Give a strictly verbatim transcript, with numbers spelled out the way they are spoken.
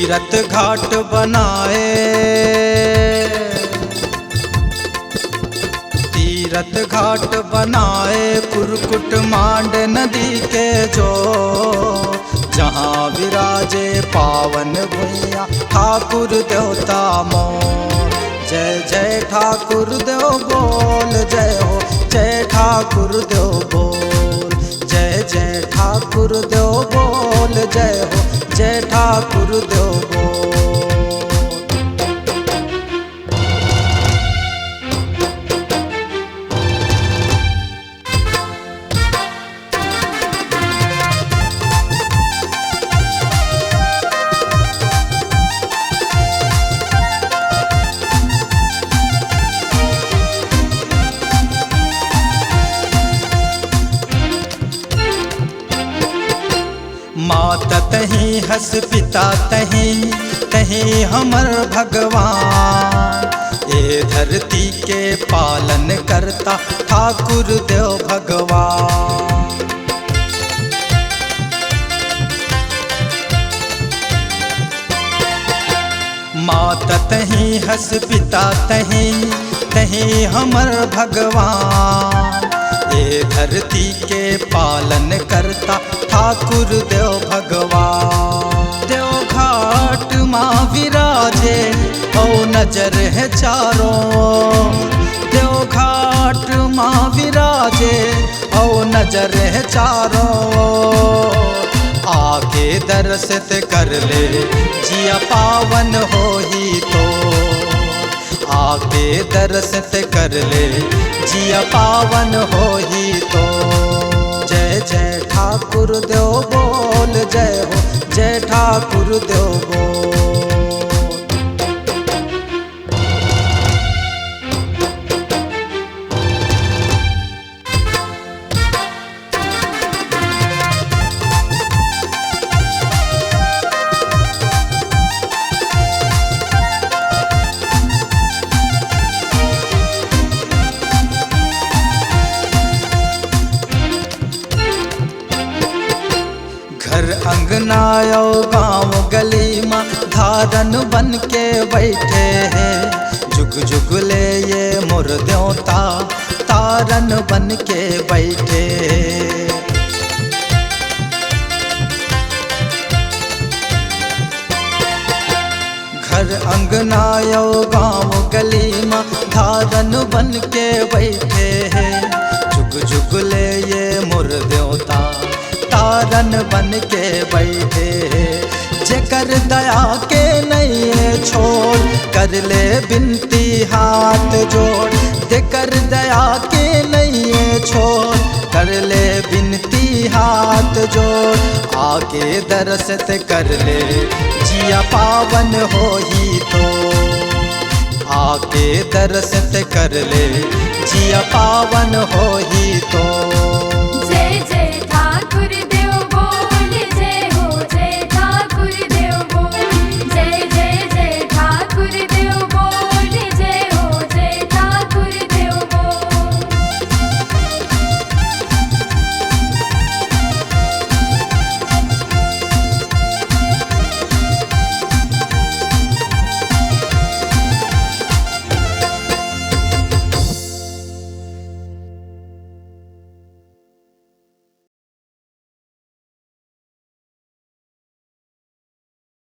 तीरथ घाट बनाए, तीरथ घाट बनाए कुरकुट मांड नदी के जो, जहाँ विराजे पावन भुइयाँ ठाकुर देवता मोर। जय जय ठाकुर देव बोल, जय हो जय ठाकुर देव बोल, जय जय ठाकुर देव बोल, जय हो जय ठाकुर देव बोल। माता तहीं हस पिता तहीं, तहीं हमर भगवान। ए धरती के पालन करता ठाकुर देव भगवान। माता तहीं हस पिता तहीं, तहीं हमर भगवान। ए धरती के पालन करता ठाकुर देव भगवान। देवघाट मा विराजे, औ नजर है चारों। देवघाट मा विराजे, औ नजर है चारों। आके दर्शित कर ले, जिया पावन होही तो। आके दर्शित कर ले, जिया पावन होही तो। जय जय ठाकुर देव बोल, जय हो जय ठाकुर देव बोल। घर अंगना अउ गांव गली मा धारन बन के बइठे हे। जुग जुग ले ये मोर देवता तारन बन के बइठे। घर अंगना अउ गांव गली मा धारन बन के बइठे हे। जुग जुग ले ये मोर देवता तारन बन के बइठे हे। जेकर दया के नइये छोड़, कर ले बिनती हाथ जोड़। जेकर दया के नइये छोड़, कर ले बिनती हाथ जोड़। आके दर्शित कर ले, जिया पावन होही तो। आके दर्शित कर ले, जिया पावन होही तो।